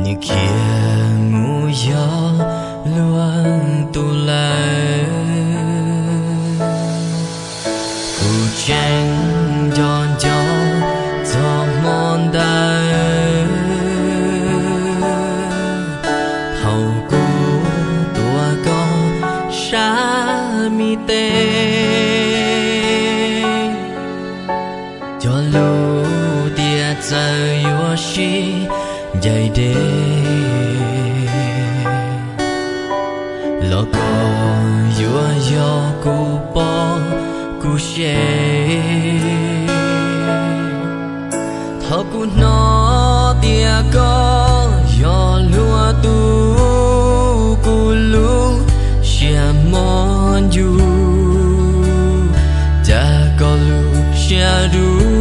Nws khiav mus yog luag tus lawm. Kuv tseem nco nco txog hmo ntawd, thaum kuv tuav koj sab me tes. Cog lus tias txawm yuav sib ncaim deb los koj yuav yog kuv poj kuv sev. Thaum kuv hnov tias koj yog luag tus, kuv lub siab mob ncu, cas koj lub siab dub.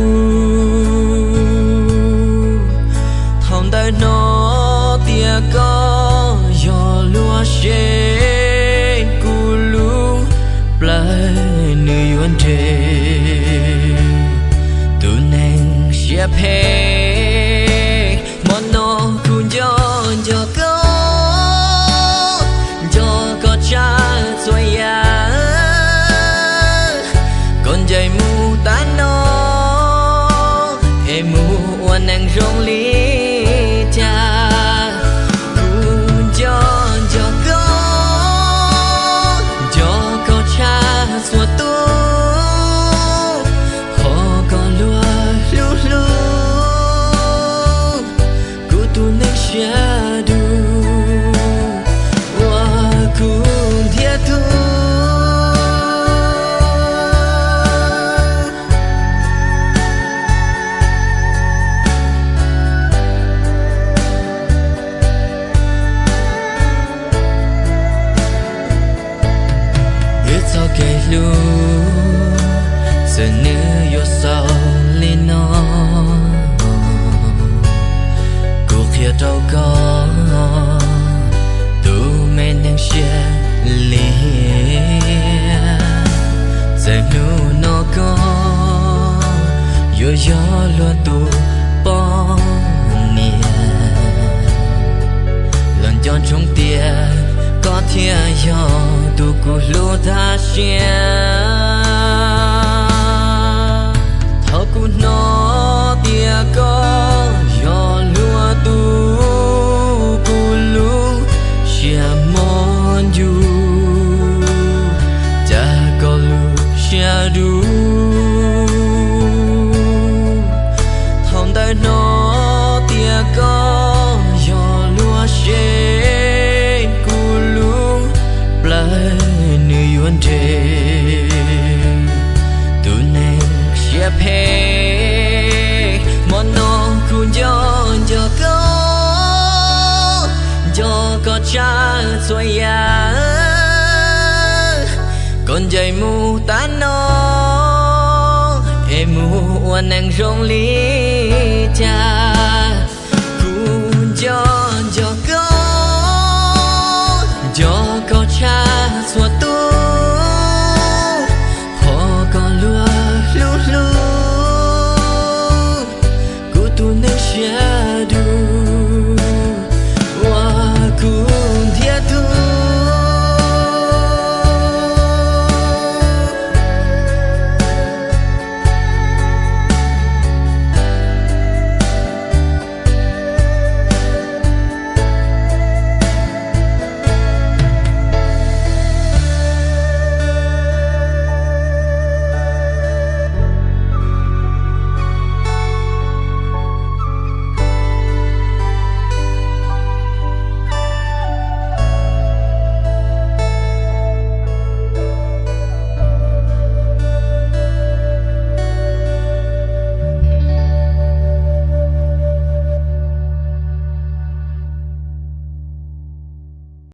Thaum ntawd hnov tias koj yog luag sev, kuv lub plawv nws yuav nres, tus neeg siab phem. Hmo no kuv nco nco koj, nco koj tshaj txhua yam. Koj ncaim mus tas no, es mus ua neeg zoo li cas? Kuv nco nco koj, nco koj tshaj txhua tus, qhov koj luag hlub hlub kuv tus neeg siab dub, ua kuv ntiag tug. Wb txoj kev hlub, txawm nws yuav xaus li no, kuv qhia rau koj, tus me neeg siab liam. Txawm hnub no koj yuav yog luag tus poj niam, los nco ntsoov tias koj thiaj yog tus kuv hlub tas siab. Thaum kuv hnov tias koj yog luag tus, kuv lub siab mob ncu, cas koj lub siab dub. Thaum ntawd hnov tias koj yog luag sev, kuv lub plawv nws yuav nres, tus neeg siab phem. Hmo no kuv nco nco koj, nco koj tshaj txhua yam. Koj ncaim mus tas no, es mus ua neeg zoo li